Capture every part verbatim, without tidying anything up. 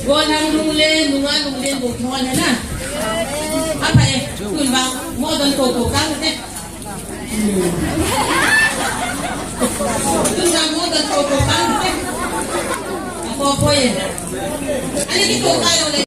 Gollhang lunglen, nungah lunglen bou kihon hen na. Apa e, tun vang, modern koko kang te. Tun vang modern koko kang te. Apo apo e. Ani kiko kayo le.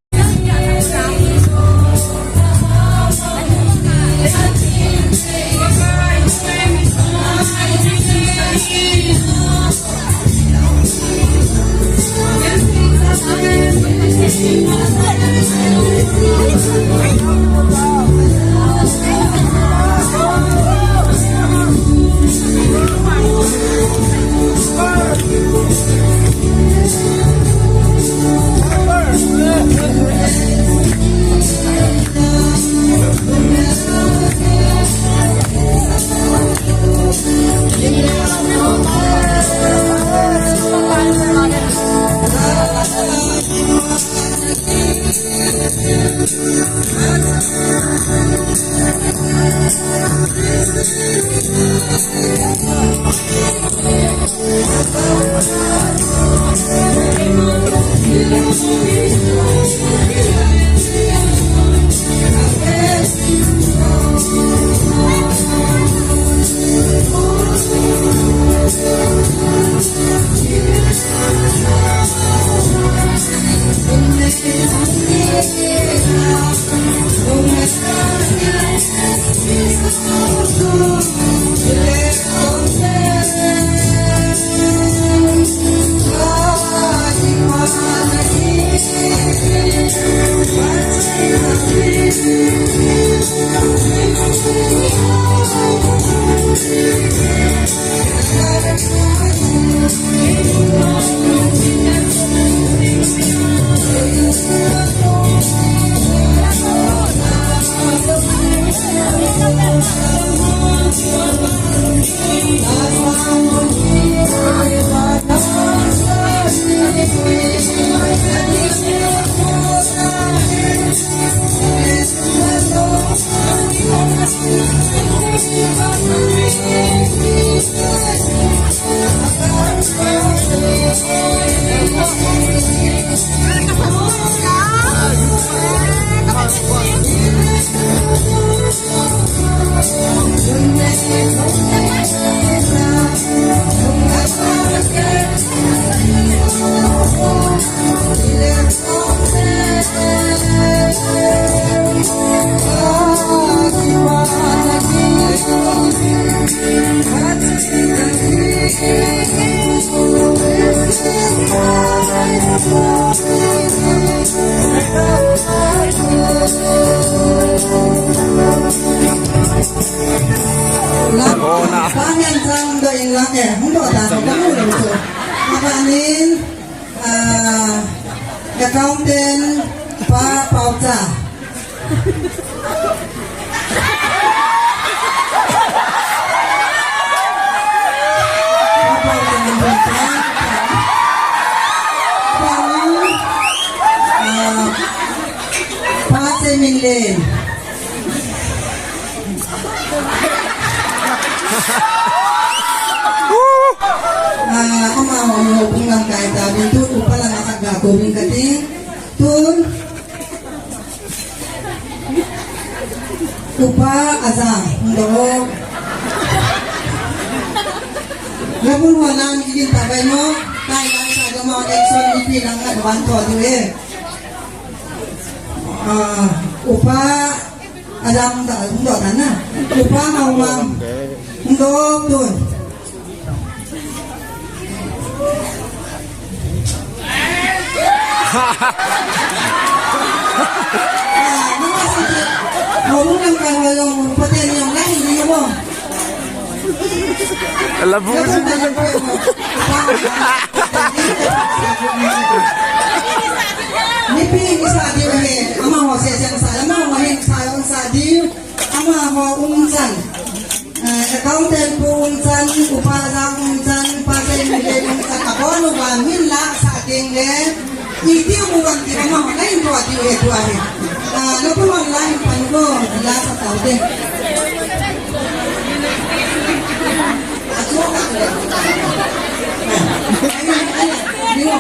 Pangen jang do in lang e, hung do ta, hung do ta. Abanin, ah, accountant pa Paucha. Pa Paucha, pa, ah, Pa Cheminlen. Ah, amaho, amaho, kung lang kahit sabi, tu, upa lang ang aga, kuring kating. Tun. Upa, aja, ndo. Labun ho lang, igin tabay mo. Tayo lang sa gama, action, ipi lang, advan to, di eh. Ah, upa, Alam ta, hung doh tan na. Upa Haomang. Hung doh tun. Hong nang ka hong pate ni hong lai ni mo. Labu si ni labu. Mipi ni sa diu he, amaho sesen sa, amaho hin sa, sa diu. Amaho umchan, eh, accountant pu umchan, upa jang umchan, upa jang umchan, abon uva min la sa ding le, iti u wan ti amaho na in tua ti e tua he. Ah, lo pu wan la in pan ko, la sa tau de. Achu ka tu. Ai, ai, ai, ni mo.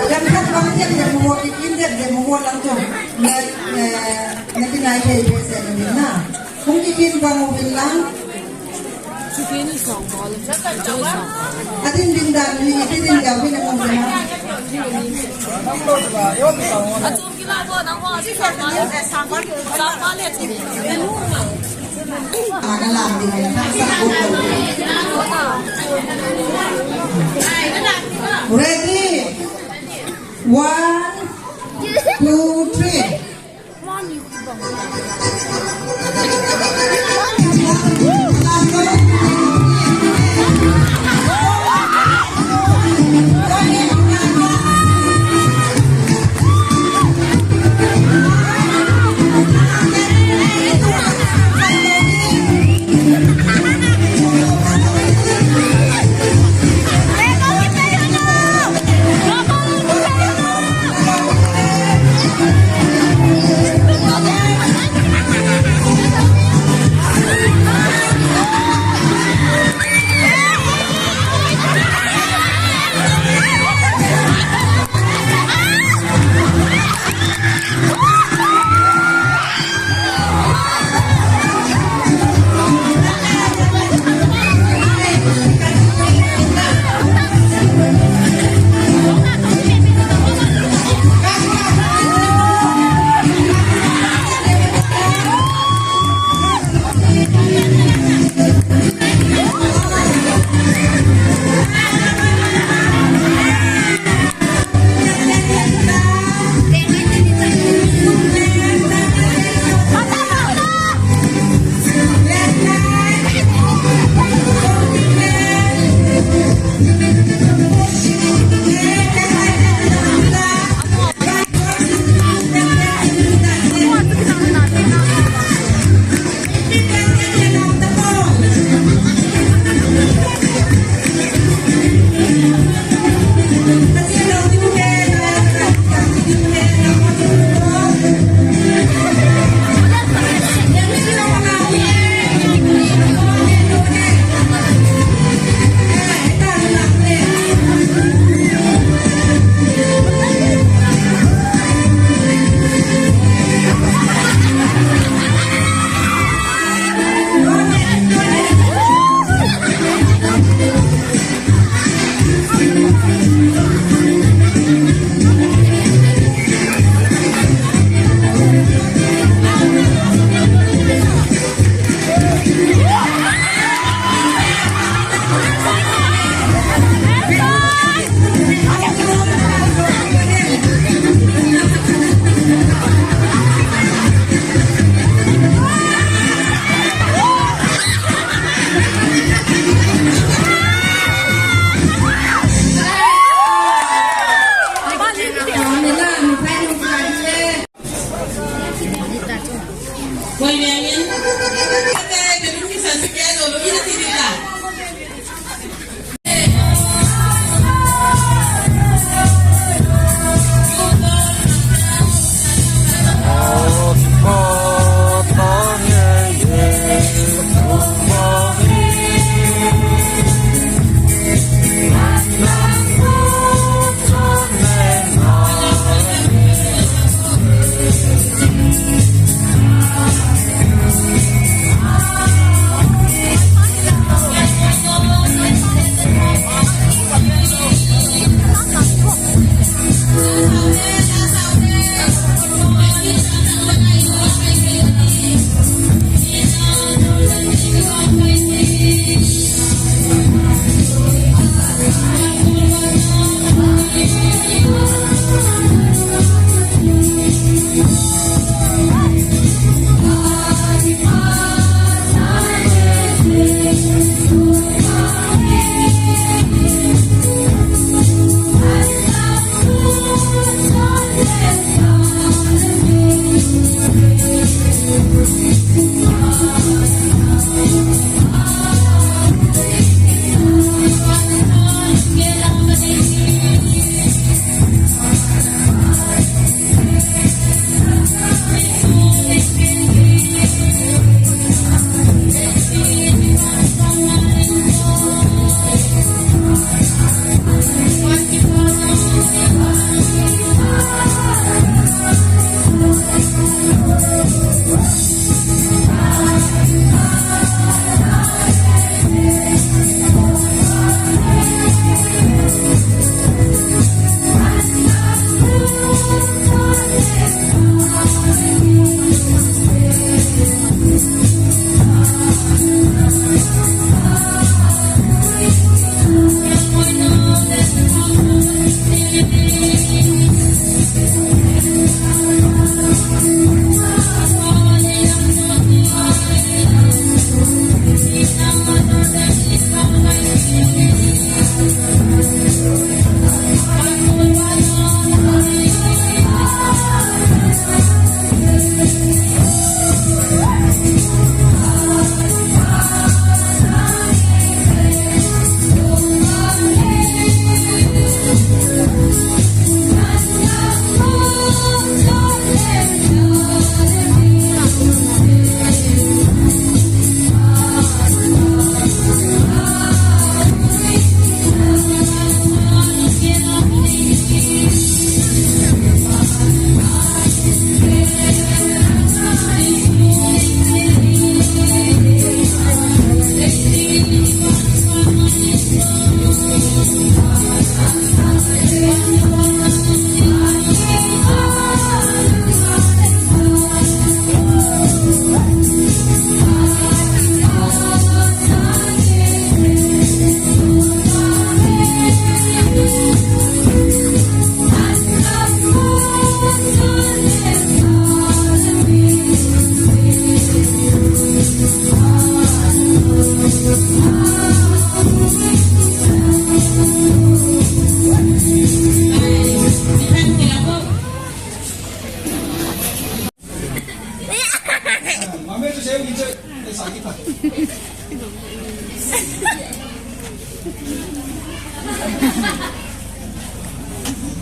Yang khat bang tiang dia memo, ikin dia dia memo lang tu. Na, na, na kinai ke ibu se na. Hung ikin bang mo bin lang. Adin din dan ni, ikin din dia bin mo bin lang. Ready? One, two, three.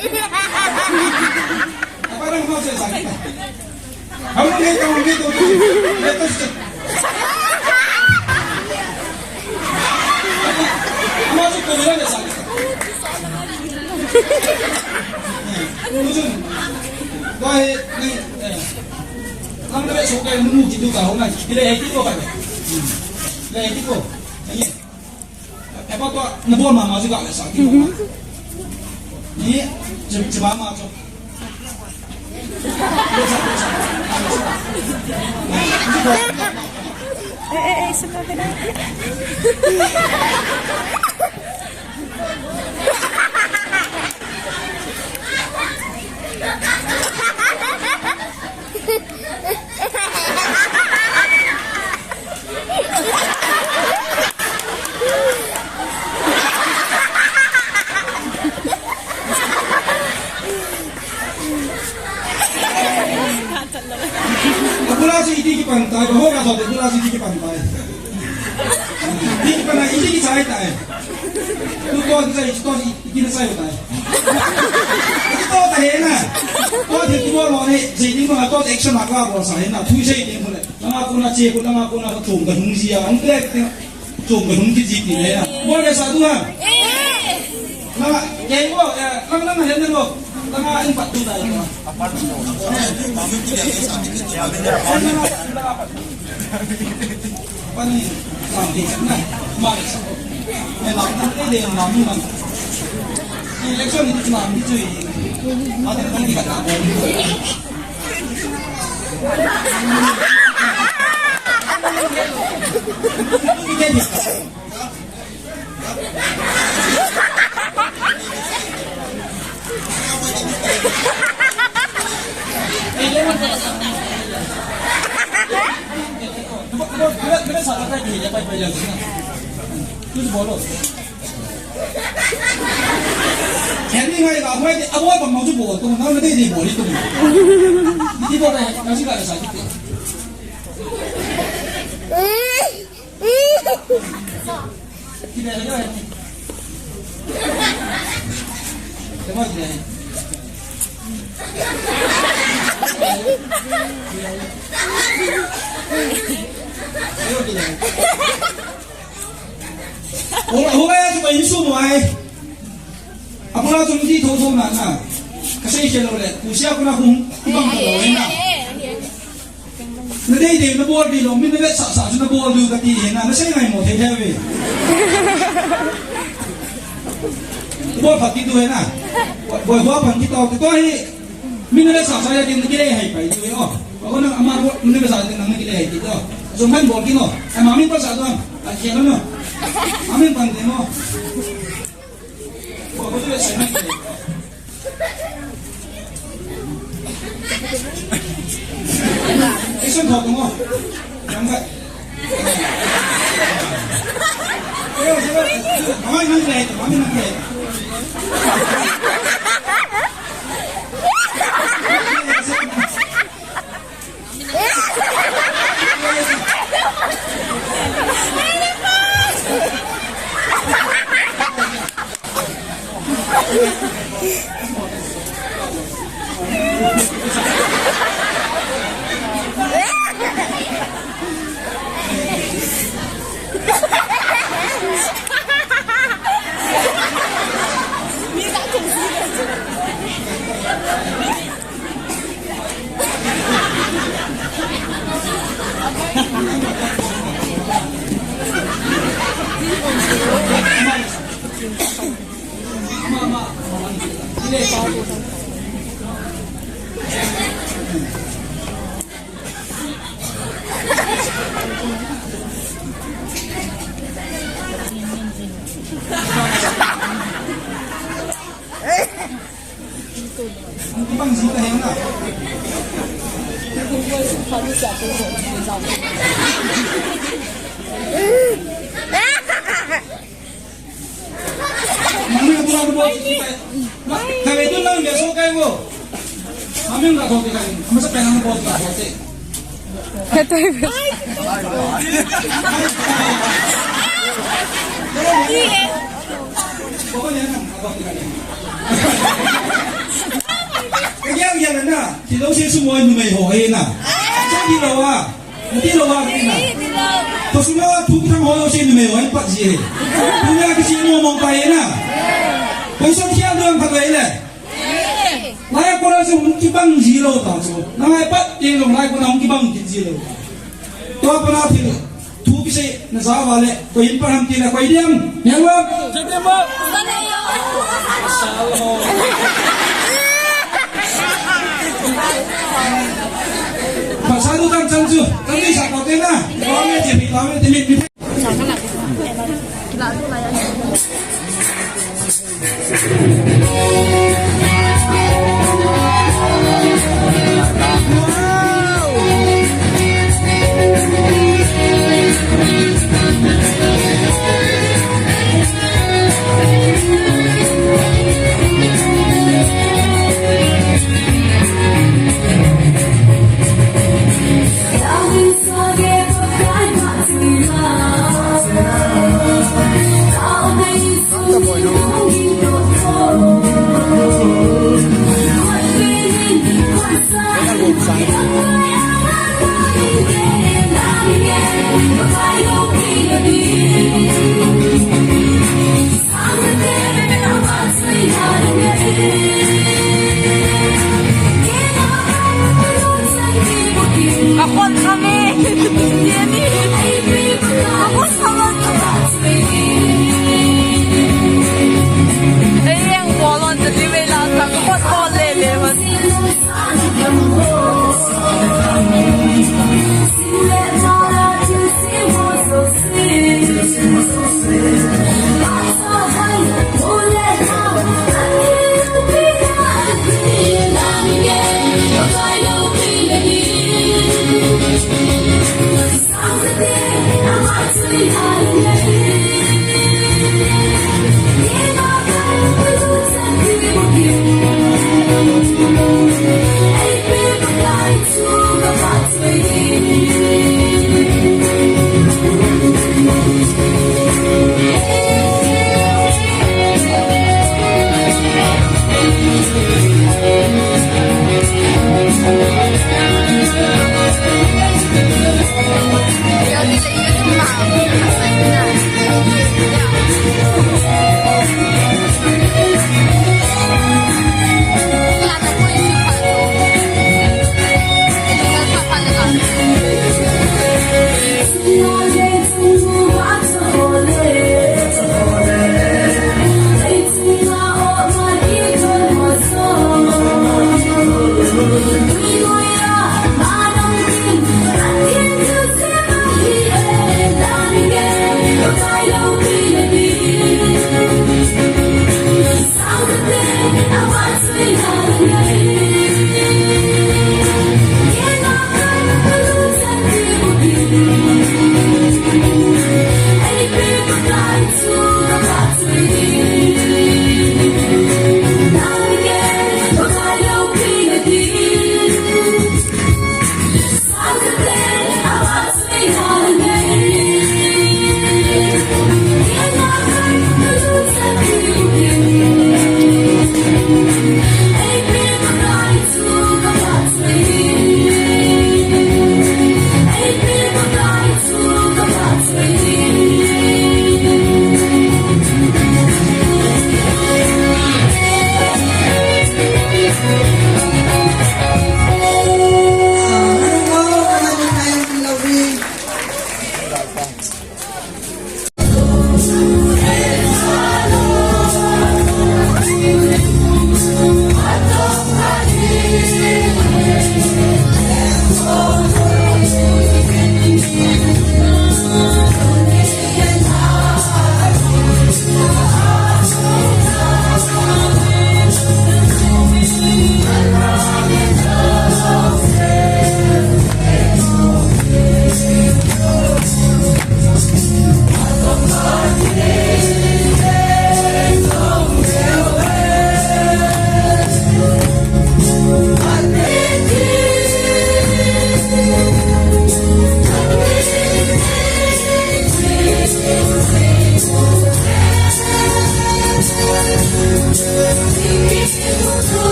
Apa nang mau saya sakit? Kamu ngai tahu, ngai tahu. Lepas tu. Kamu tu kau bilang dia sakit. Ujung. Baik, ni. Kamu dah suka nunggu gitu kau nak. Bila itu kau kan. Bila itu kau. Ni. Hepa tua, nabol mama juga le sa. Ni, cem-, cemama tu. Eh, eh, eh, sila ka na. Abula si iti kipan tai, baho ka sote abula si iti kipan tai. Iti kipan tai, iti kisai tai. Tu ko kisai, tu ko si Iti na sai tai. Ito ta he na. To the tu lo ne, je ni ma to action ma ka bo sa he na. Thui sai ni mo le. Langa ko na che ko, langa ko na ko chung ka hung ji ya. Hung te te. Chung ka hung ki ji ki le na. Bo le sa tu ha. Langa, ke bo, eh, langa, langa he na bo. Langa in pat tu da ya. Pani, lam di na, mari sa. Eh, lam di, eh, lam di, lam di. Election di lam di tu. Mari di kita. Henry ngai ka hoi te, abo pa mau chu bo, tung nang na dei dei bo ni tung. Ti bo na, na si ka sa ti. Hung, hung ai chu bai su mo ai. Apuna chu di tho tho na na. Ka sei khel lo le. Ku sia kuna hung. Ku bang lo na. Na dei dei na bol di lo, min na vetsah sah chu na bol diu ka ti hi na, na sei ngai mo thei thei ve. Bol phat ti tu hi na. Bol hua pan ti to, ti to hi. Min na vetsah sah ya ti na ki le hai pai tu hi o. Ba ko na ama bol, min na vetsah ti na ki le hai ti to. So man bol ki no. Ai ma min pa sa to. Ai khel no. Ma min pan ti no. Nang ka ko ka, masa pa nang ko ka ko te. Hetoi. Kaya kaya na, kilo si sumoi numei ho, eh, na. Sa kilo, ah. Nati lo wa kina. Ko suna tu kitang ho lo si numei ho, eh, pat si, eh. Punya kisi mo mong pa, eh, na. Ko so kia do ang patoi le. Lai ko la so kibang zero ta so. Na mai pat, eh, lo lai ko na kibang kit zero. To pa na thil. Thu kisei na sa vale, koi in pa ham ti na koi diam. Nia wa. Pasal tu kan chan chu. Kan ni sa ko te na. Ko me je pi ta me te mi.